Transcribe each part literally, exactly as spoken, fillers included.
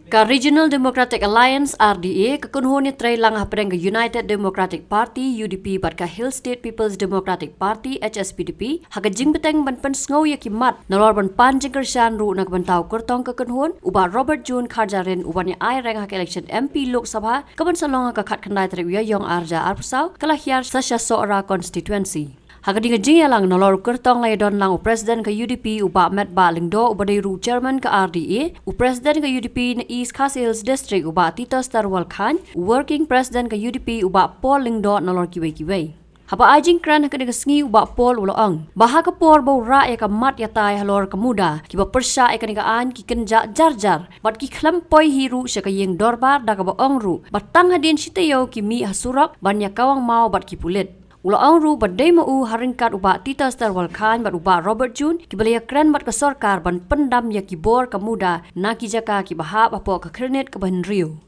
Ka Regional Democratic Alliance, R D A, ka kynhun ïatreilang hapdeng ka United Democratic Party, U D P, bad ka Hill State People's Democratic Party, H S P D P, ha ka jingbteng ban pynsngew ïa ki mat nalor ban pan jingkyrshan ruh na ka bynta u kyrtong ka kynhun, u Bah Robert June Kharjahrin, u ban ïa aireng ha ka election M P Lok Sabha ka ban sa long ha ka khatkhyndai tarik u Ïaïong arhajar arphew saw, ka la hiar sa sha Sohra constituency. Ha ka dei ka jingïalang nalor u kyrtong la ïadonlang u President ka U D P u Bah Metbah Lyngdoh uba dei ruh u Chairman ka R D A, u President ka U D P na East Khasi Hills District u Bah Titos Tarwal Chyne, u Working President ka U D P u Bah Paul Lyngdoh nalor kiwei kiwei. Haba ai jingkren ha ka dei ka sngi u Bah Paul u la ong ba ha ka por ba u rah ïa ka mat ïatai halor ka MUDA, kiba pyrshah ïa kane ka aiñ ki kynjah jar jar bad ki khlem poi hi ruh sha ka ïing dorbar da kaba ong ruh ba tang hadien shi taïew ki mih ha surok ban ïa kawang maw bad ki pulit. U la ong ruh ba dei ma u ha ryngkat u Bah Titos Tarwal Chyne bad u Bah Robert June kiba la ïakren bad ka sorkar ban pyndam ïa ki bor ka MUDA na ki jaka kiba hap hapoh ka khyrnit kaba hynriew.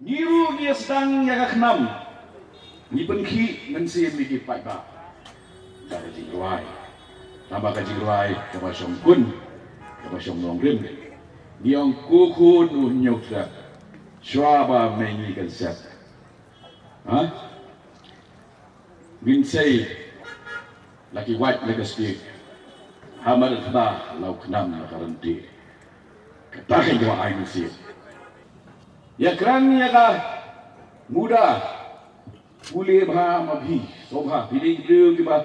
Ngi ruh ngi sdang ïa ka khnam. Ngi pynkhih mynsiem ïa ki paidbah da ka jingrwai. Namar ka jingrwai kaba shong khun, kaba shong nongrim. Ngi ong ko khun, un ñiew trep shuwa ba mei ngi kan sep. Ha? Mynsiem la ki wait la ka stieh. Ha madan kata la u khnam la ka ryntieh. Kata ka ïa ai mynsiem. Ïa kren ïa ka MUDA. Pule bha ma phi, sngewbha phi dei ki briew kiba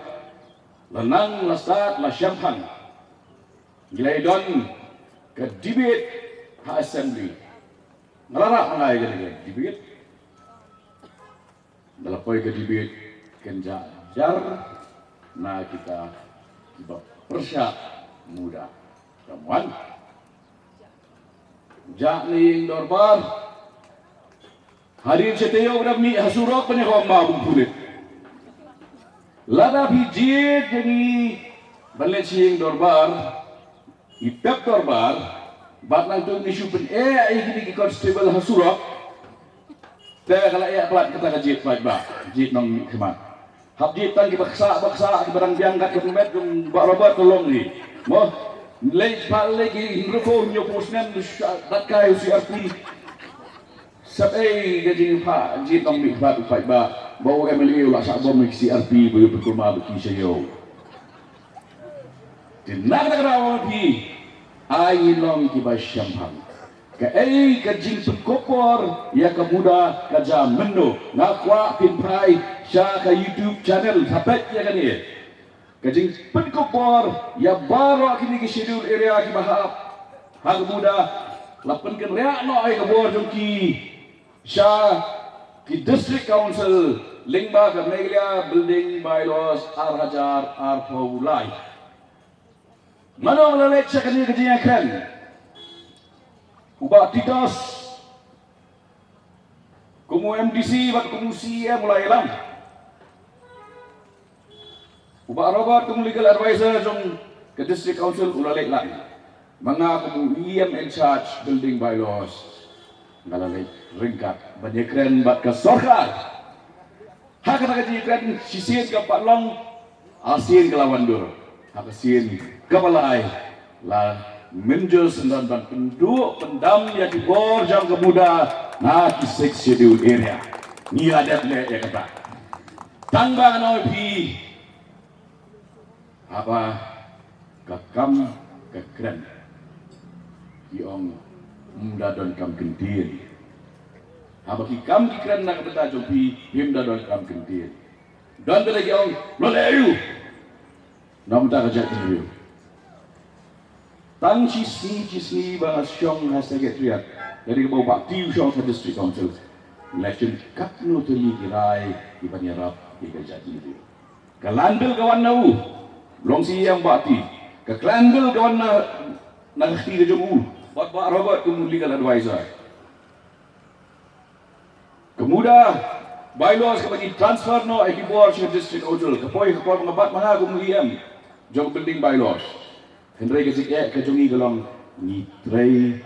la nang la stad la shemphang. Ngi la ïa don ka debate ha assembly. Nga la rah ma nga ïa ka debate. Nga la poi ka debate kynjah jar na kita kiba pyrshah MUDA. Ka mon. Jah na ïing dorbar. Hadien shi taïew ba da mih ha surok ban ïa kawang maw bad pulit. Lada phi jied ïa ngi ban leit sha ïing dorbar, ngi pep dorbar bad nangta ngi shu pyneh ïa kine ki constable ha surok. Te ka la ïa palat kata ka jied paidbah, jied nongmihkhmat. Hap jied tang kiba ksah ba ksah, kiba dang biang kat ka pynbeit jong Bah Robert ka long hi. Mo, leit pat leit ki hynriewphew hynñiewphew snem, dat kai u C R P. Sep ei ka jingpha jied nongmihkhmat u paidbah ba u M L A u la shah bom ïa ki C R P ba ïa pynkulmar bad ki sha ïew. Te na kata ka daw phi ai ngi long kiba shemphang. Kaei ka jingpynkup bor ïa ka MUDA ka jia mynno? Nga kwah phin phai sha ka YouTube channel, sa peit ïa kane. Ka jingpynkup bor ïa baroh kine ki schedule area kiba hap ha ka MUDA. La pynkynriah noh ïa ka bor jong ki sha ki District Council lyngba ka Meghalaya Building Bylaws ar hajar arphew lai. Mano la leit sha kane ka jingïakren? U Bah Titos kum u M D C bad kum u C E M u la ïalam. U Bah Robert kum u legal advisor jong ka District Council u la leit lang. Ma nga kum u E M in charge building bylaws nga la leit ryngkat ban ïakren bad ka sorkar. Ha kata ka jingïakren shisien ka pat long, ha sien ka la wandur. Ha ka sien kaba lai la mynjur syndon ban pynduh pyndam ïa ki bor jong ka MUDA na ki Sixth Schedule area. Ngi la dep leh ïa kata. Tang ba ngan ong ïa phi, haba ka kam ka kren, ki ong, ym da don kam kyntien. Haba ki kam ki kren na ka bynta jong phi, phim da don kam kyntien. Don bynta ki ong, lo leh aïu na ka bynta ka jaitbynriew. Tang shisngi shisngi ba nga shong ha Secretariat, lada kaba u Bah Tiw shong ha District Council, nga la shim katno tylli ki rai kiban ïarap ïa ka jaitbynriew. Ka Land Bill ka wan na u, long C E M Bah Tiw. Ka Clan Bill ka wan na, na ka kti ka jong u, Bah, Bah Robert kum u legal advisor. Ka MUDA bylaws kaba ngi transfer noh ïa ki bor sha District Council, ka poi ha ka por ba nga bat ma nga kum u E M jong building bylaws. Hynrei ka jingeh ka jong ngi ka long ngi trei,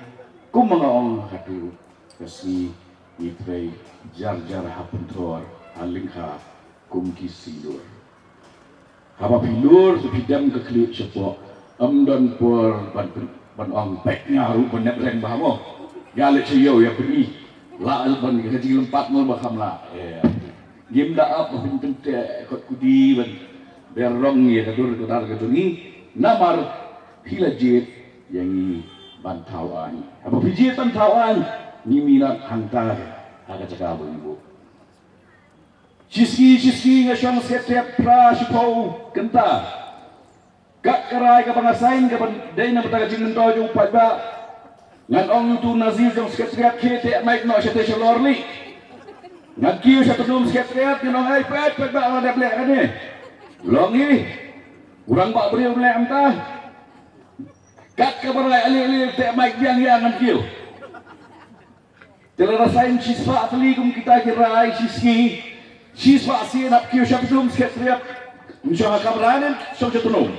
kum ma nga ong, hato ka sngi ngi trei jar jar ha pynthor ha lyngkha kum ki senior. Haba phi lur te phi dem ka khlieh shapoh, ym don por ban, ban ong peit nga ruh ban nep reng bha mo. Nga leh sha ïew ïa phi. La ban ka jinglympat mo ba kham la. Eh, ngim da ap ba phin pynteh kot kudi ban ber rong ïa ka dur ka dar ka jong ngi. Namar phi la jied ïa ngi ban thaw aiñ. Haba phi jied ban thaw aiñ, ngi minot hangta ha ka jaka ba ngi buh. Shisngi shisngi nga shong Secretariat phra shiphew kynta. Kat ka rai kaba nga sign kaba dei na bynta ka jingmyntoi jong u paidbah. Ngan ong ïa utu u Nazir jong Secretariat, khie teh mic noh shatei shalor lih. Ngan kiew sha tnum Secretariat, ngan ong, "Ai peit, paidbah, la dep leh kane." Long hi. U rangbah briew leh mynta. Kat kaba rai, ale ale, teh mic biang ïa, ngan kiew. Te lada sign shispah tylli kum kita ki rai shisngi, shispah sien hap kiew sha tnum Secretariat. Ngan shong ha kamra ne shong sha tnum.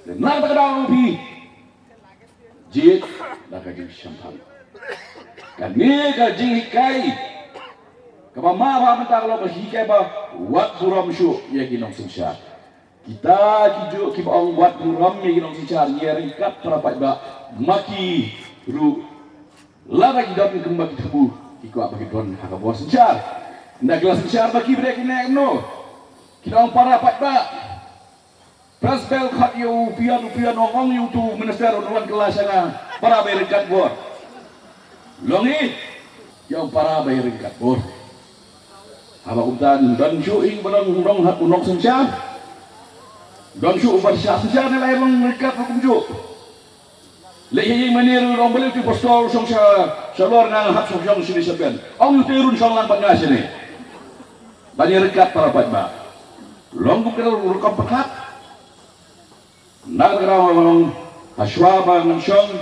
Te nang ta ka daw phi jied da ka jingshemphang. Kane ka jinghikai kaba ma ba mynta ka long ka hikai ba wat burom shuh ïa ki nongsynshar. Kita ki juh kiba ong wat burom ïa ki nongsynshar, ngi ryngkat para paidbah, ma ki ruh lada ki don kumba ki thmu, ki kwah ba ki don ha ka bor synshar. Ynda ki la synshar ba ki, ba dei kine kumno? Ki ong para paidbah. Press bell khot ïa u Pian, u Pian ong ong ïa utu u minister un wan kylla sha nga, para ba ïa ryngkat bor. Long hi, ïa para ba ïa ryngkat bor. Haba kumta don shuh ïing ba don u nong, u nongsynshar. Don shuh u ba synshar ne la ïa long ryngkat ruh kumjuh. Leh ïing mane ruh ong balei utu pastor u shong sha, shalor, nga hap shong shong shane shaben. Ong utu ruh shong lang bad nga shane. Ban ïa ryngkat para paidbah. Long kumta ruh rukom pyrkhat. Nang ka daw long hashwa ba ngan shong,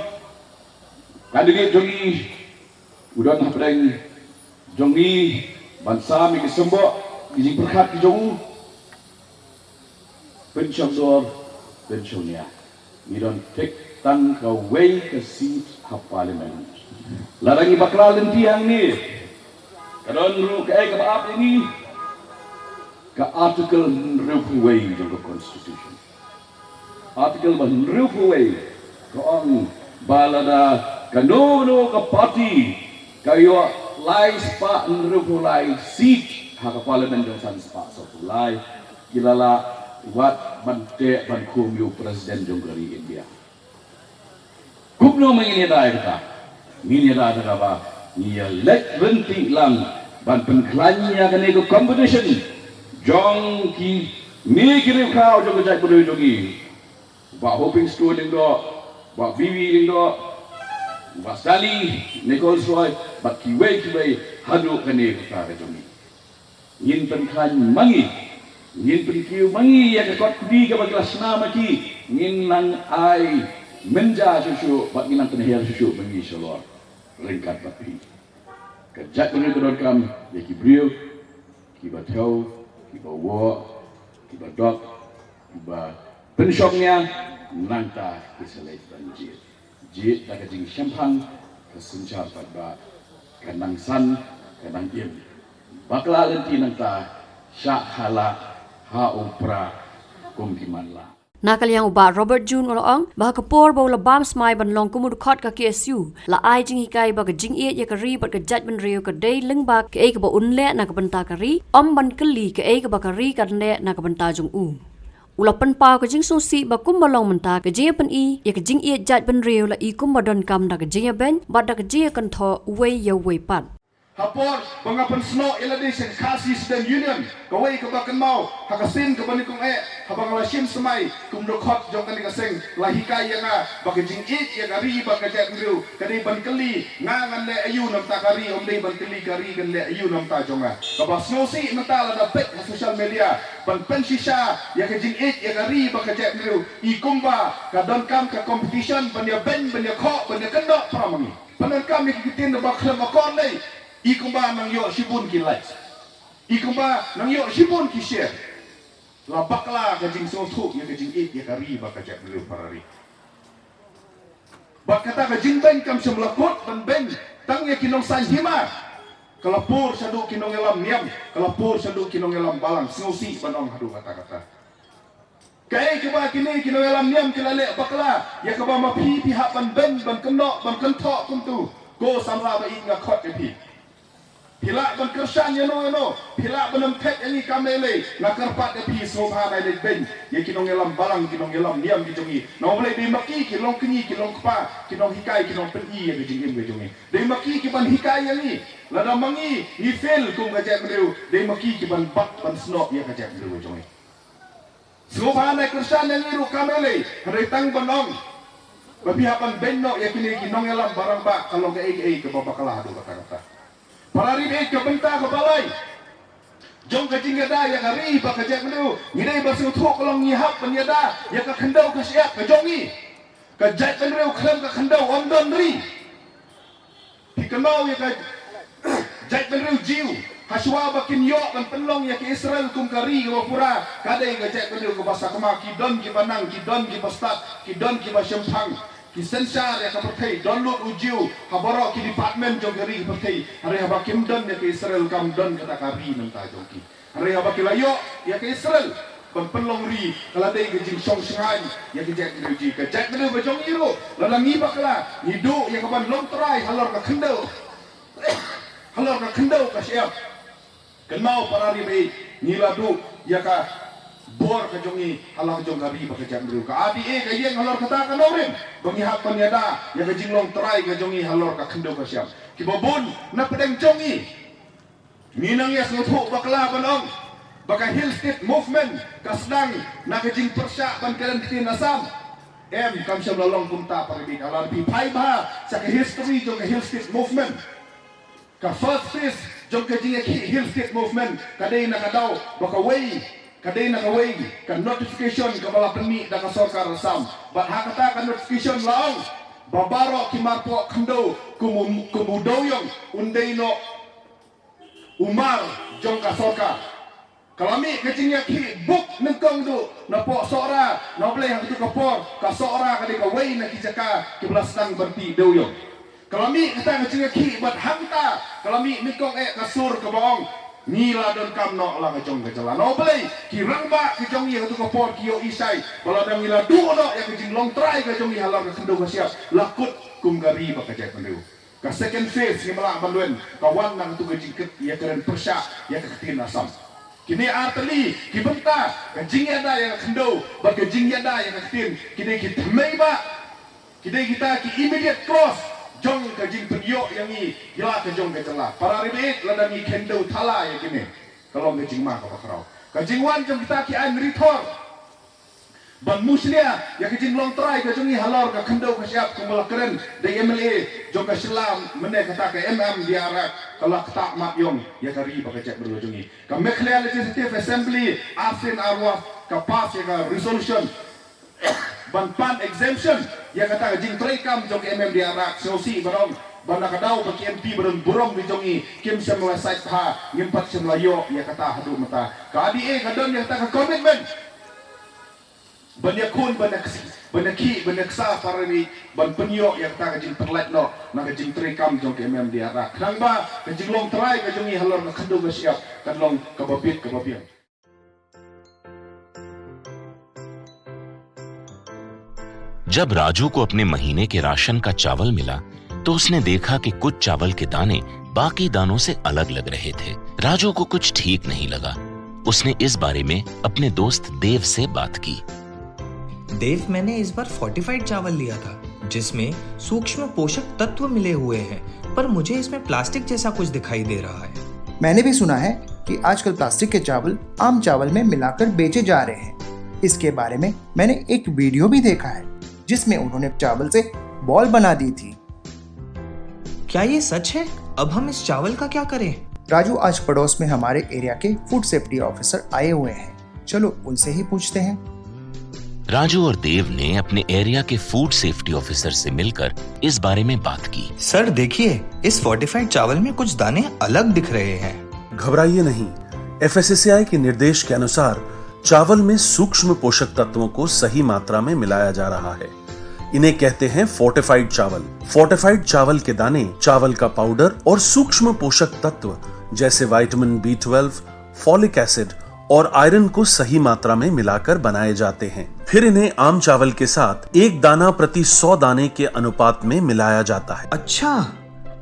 candidate jong ngi u don hapdeng jong ngi ban sam ïa ki symboh, ki jingpyrkhat ki jong u. Pynshong dor, pynshong nia. Ngi don thik tang kawei ka seat ha Parliament. Lada ngi bakla lynti hangne, ka don ruh kaei kaba ap ïa ngi, ka Article hynriewphew wei jong ka Constitution. Article ba hynriewphew wei ka ong ba lada kano kano ka party ka ïoh lai spah hynriewphew lai seat ha ka Parliament jong san spah sawphew lai, ki la lah wat ban teh ban khum ïa u President jong ka ri India. Kumno ma ngin ïada ïa kata? Ngin ïada da kaba ngi ïaleit ryntih lang ban pynkhlaiñ ïa kane ka competition jong kine ki riewkhraw jong ka jaitbynriew jong ngi. Bah Hoping Stone Lyngdoh, Bah B B Lyngdoh, Bah Sally Nichols Roy bad kiwei kiwei haduh kane ka ka jong ngi. Ngin pynkhlaiñ ma ngi, ngin pynkiew ma ngi ïa ka kot kudi kaba ki la shna ma ki, ngin nang ai mynja shuh shuh bad ngin nang pynher shuh shuh ma ngi shalor ryngkat bad phi. Ka jaitbynriew ka donkam ïa ki briew kiba thew, kiba woh, kiba dok, kiba pynshong nia, nangta ki sa leit ban jied. Jied da ka jingshemphang, ka synshar paidbah ka nang san, ka nang im. Bakla lynti nangta, shah khala ha u pra kum ki man la. Na ka liang u Bah Robert June u la ong ba ha ka por ba u la bam smai ban long kum u dkhot ka K S U, la ai jinghikai ba ka jingïeit ïa ka ri bad ka jaitbynriew ka dei lyngba kaei kaba un leh na ka bynta ka ri, ym ban kylli kaei kaba ka ri kan leh na ka bynta jong u. U la pynpaw ka jingsngewsih ba kumba long mynta ka jingïapyni ïa ka jingïeit jaitbynriew la i kumba donkam da ka jingïabeiñ bad da ka jingïakynthoh uwei ïa uwei pat. Ha por ba nga pynsnoh ïa lade sha ka Khasi Student Union, kawei kaba kynmaw ha ka sien kaba nyngkong eh, haba nga la shim smai kum dkhot jong kane ka seng, la hikai ïa nga ba ka jingïeit ïa ka ri bad ka jaitbynriew ka dei ban kylli nga ngan leh aïu namar ka ri, ym dei ban kylli ka ri kan leh aïu namar jong nga. Kaba sngewsih mynta lada peit ha social media ban pynshisha ïa ka jingïeit ïa ka ri bad ka jaitbynriew, i kumba ka donkam ka competition ban ïabeiñ, ban ïakhoh, ban ïakynnoh para ma ngi. Pyndonkam ïa ki ktien ba khlem akor lei, i kumba nang ïoh shibun ki likes, i kumba nang ïoh shibun ki share. La bakla ka jingsngewthuh ïa ka jingïeit ïa ka ri bad ka jaitbynriew para ri. Bad kata ka jingbeiñ kam shym la kut ban beiñ tang ïa ki nongsain hima. Ka la pur shaduh ki nongïalam niam, ka la pur shaduh ki nongïalam balang, sngewsih ban ong haduh katta katta. Kaei kaba kine ki nongïalam niam ki la leh bakla ïa kaba ma phi phi hap ban beiñ, ban kynnoh, ban kynthoh kumtu? Ko samla ba ïeit, nga khot ïa phi. Phi lah ban kyrshan ïano ïano, phi lah ban ym thep ïa ngi kam lei lei, nga kyrpad ïa phi, sngewbha nai leit beiñ ïa ki nongïalam balang, ki nongïalam niam ki jong ngi. Namar balei? Dei ma ki ki long kñi, ki long kpa, ki nonghikai, ki nongpyni ïa ka jingim ka jong ngi. Dei ma ki ki ban hikai ïa ngi. Lada ma ngi ngi fail kum ka jaitbynriew, dei ma ki ki ban bat ban snoh ïa ka jaitbynriew ka jong ngi. Sngewbha nai kyrshan ïa ngi ruh kam lei lei, hynrei tang ban ong ba phi hap ban beiñ noh ïa kine ki nongïalam barangbah, ka long kaei kaei kaba bakla haduh katta katta. Para ri baieit, ka bynta kaba lai jong ka jingïada ïa ka ri bad ka jaitbynriew, ngi dei ban sngewthuh, ka long ngi hap ban ïada ïa ka khyndew ka shyiap ka jong ngi. Ka jaitbynriew khlem ka khyndew ym don ri. Phi kynmaw ïa ka jaitbynriew Jiw, hashwa ba kin ïoh ban pynlong ïa ka Israel kum ka ri kaba pura, ka dei ka jaitbynriew kaba sakma, ki don kiba nang, ki don kiba stad, ki don kiba shemphang, ki synshar ïa ka pyrthei. Don lut u Jiw ha baroh ki department jong ka ri ka pyrthei, hynrei haba kim don ïa ka Israel, kam don kata ka ri mynta jong ki. Hynrei haba ki la ïoh ïa ka Israel ban pynlong ri, ka la dei ka jingshong shngaiñ ïa ka jaitbynriew Jiw. Ka jaitbynriew ka jong ngi ruh, lada ngi bakla, ngi duh ïa ka ban long trai halor ka khyndew, halor ka khyndew ka shyiap. Kynmaw para ri baieit, ngi la duh ïa ka bor ka jong ngi ha la ka jong ka ri bad ka jaitbynriew. Ka R D A ka ïeng halor kata ka nongrim ba ngi hap ban ïada ïa ka jinglong trai ka jong ngi halor ka khyndew ka shyiap. Kiba bun na pdeng jong ngi, ngi nang ïa sngewthuh bakla ban ong ba ka Hill State Movement ka sdang na ka jingpyrshah ban kren ktien Assam. Em, kam shym la long kumta para ri baieit. Lada phi phai bha sha ka history jong ka Hill State Movement, ka first phase jong ka jingïakhih Hill State Movement ka dei na ka daw ba kawei, ka dei na kawei ka notification kaba la pynmih da ka sorkar Assam. Bad ha kata ka notification la ong ba baroh ki marpoh khyndew kum u, kum u dewïong un dei noh u mar jong ka sorkar. Ka la mih ka jingïakhih buk nyngkong duh na poh Sohra. Namar balei? Ha katu ka por ka Sohra ka dei kawei na ki jaka kiba la sdang ban tih dewïong. Ka la mih kata ka jingïakhih bad hangta ka la mih nyngkong eh ka sur kaba ong ngi la donkam noh la ka jong ka jylla. Namar balei? Ki rangbah ki jong ngi ha katu ka por ki ïohi shai ba lada ngi la duh noh ïa ka jinglong trai ka jong ngi halor ka khyndew ka shyiap, la kut kum ka ri bad ka jaitbynriew. Ka second phase ngi mlak ban wan, ka wan na katu ka jingkit ïa ka ren pyrshah ïa ka ktien Assam. Kine ar tylli ki bynta, ka jingïada ïa ka khyndew bad ka jingïada ïa ka ktien, ki dei ki thymmei bah, ki dei kita ki immediate cause jong ka jingpynïoh ïa ngi ïa la ka jong ka jylla. Para ri baieit, lada ngi khyndew thala ïa kine, ka long ka jingma kaba khraw. Ka jingwan jong kita ki aiñ rithor ban mushlia ïa ka jinglong trai ka jong ngi halor ka khyndew ka shyiap, kumba la kren da i M L A jong ka Shillong mynne, kata ka M M Diarak, ka la ktah mat ïong ïa ka ri bad ka jaitbynriew jong ngi. Ka Meghalaya Legislative Assembly arsien arwah ka pass ïa ka resolution ban pan exemption ïa kata ka jingtrei kam jong ka M M Diarak. Sngewsih ba dang, ba na ka daw ba ki M P ba don burom ki jong ngi kim shym la sait bha, ngim pat shym la ïoh ïa kata haduh mynta. Ka R D A ka don ïa kata ka commitment ban ïakhun, ban ïakhih, ban ïakhih, ban ïaksa para ri, ban pynïoh ïa kata ka jingpynlait noh na ka jingtrei kam jong ka M M Diarak, khnang ba ka jinglong trai ka jong ngi halor ka khyndew ka shyiap kan long kaba bit kaba biang. जब राजू को अपने महीने के राशन का चावल मिला, तो उसने देखा कि कुछ चावल के दाने बाकी दानों से अलग लग रहे थे। राजू को कुछ ठीक नहीं लगा। उसने इस बारे में अपने दोस्त देव से बात की। देव, मैंने इस बार फोर्टिफाइड चावल लिया था, जिसमें सूक्ष्म पोषक तत्व मिले हुए हैं, पर मुझे इसमें प्लास्टिक जैसा कुछ दिखाई दे रहा है। मैंने भी सुना है कि आजकल प्लास्टिक के चावल आम चावल में मिलाकर बेचे जा रहे हैं। इसके बारे में मैंने एक वीडियो भी देखा है, जिसमें उन्होंने चावल से बॉल बना दी थी। क्या ये सच है? अब हम इस चावल का क्या करें? राजू, आज पड़ोस में हमारे एरिया के फूड सेफ्टी ऑफिसर आए हुए हैं, चलो उनसे ही पूछते हैं। राजू और देव ने अपने एरिया के फूड सेफ्टी ऑफिसर से मिलकर इस बारे में बात की। सर, देखिए, इस फोर्टिफाइड चावल में कुछ दाने अलग दिख रहे हैं। घबराइए नहीं, एफएसएसएआई के निर्देश के अनुसार चावल में सूक्ष्म पोषक तत्वों को सही मात्रा में मिलाया जा रहा है। इन्हें कहते हैं फोर्टिफाइड चावल। फोर्टिफाइड चावल के दाने चावल का पाउडर और सूक्ष्म पोषक तत्व जैसे vitamin B twelve, folic acid और आयरन को सही मात्रा में मिलाकर बनाए जाते हैं। फिर इन्हें आम चावल के साथ एक दाना प्रति सौ दाने के अनुपात में मिलाया जाता है। अच्छा,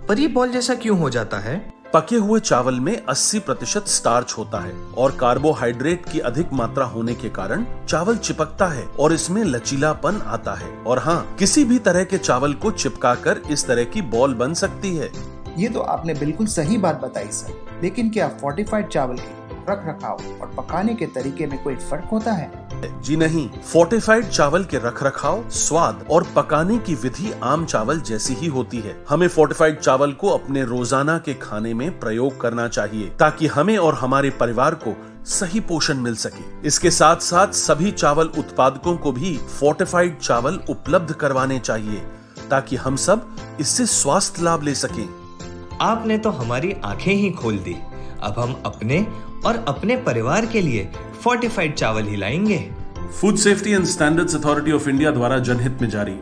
पर ये बॉल जैसा क्यों हो जाता है? पके हुए चावल में अस्सी प्रतिशत स्टार्च होता है और कार्बोहाइड्रेट की अधिक मात्रा होने के कारण चावल चिपकता है और इसमें लचीलापन आता है। और हाँ, किसी भी तरह के चावल को चिपकाकर इस तरह की बॉल बन सकती है। ये तो आपने बिल्कुल सही बात बताई सर, लेकिन क्या फोर्टिफाइड चावल के रख रखाव और पकाने के तरीके में कोई फर्क होता है? जी नहीं, फोर्टिफाइड चावल के रख रखाव, स्वाद और पकाने की विधि आम चावल जैसी ही होती है। हमें फोर्टिफाइड चावल को अपने रोजाना के खाने में प्रयोग करना चाहिए, ताकि हमें और हमारे परिवार को सही पोषण मिल सके। इसके साथ साथ सभी चावल उत्पादकों को भी फोर्टिफाइड चावल उपलब्ध करवाने चाहिए, ताकि हम सब इससे स्वास्थ्य लाभ ले सकें। आपने तो हमारी आंखें ही खोल दी। अब हम अपने और अपने परिवार के लिए फोर्टिफाइड चावल ही लाएंगे। Food Safety and Standards Authority of India द्वारा जनहित में जारी।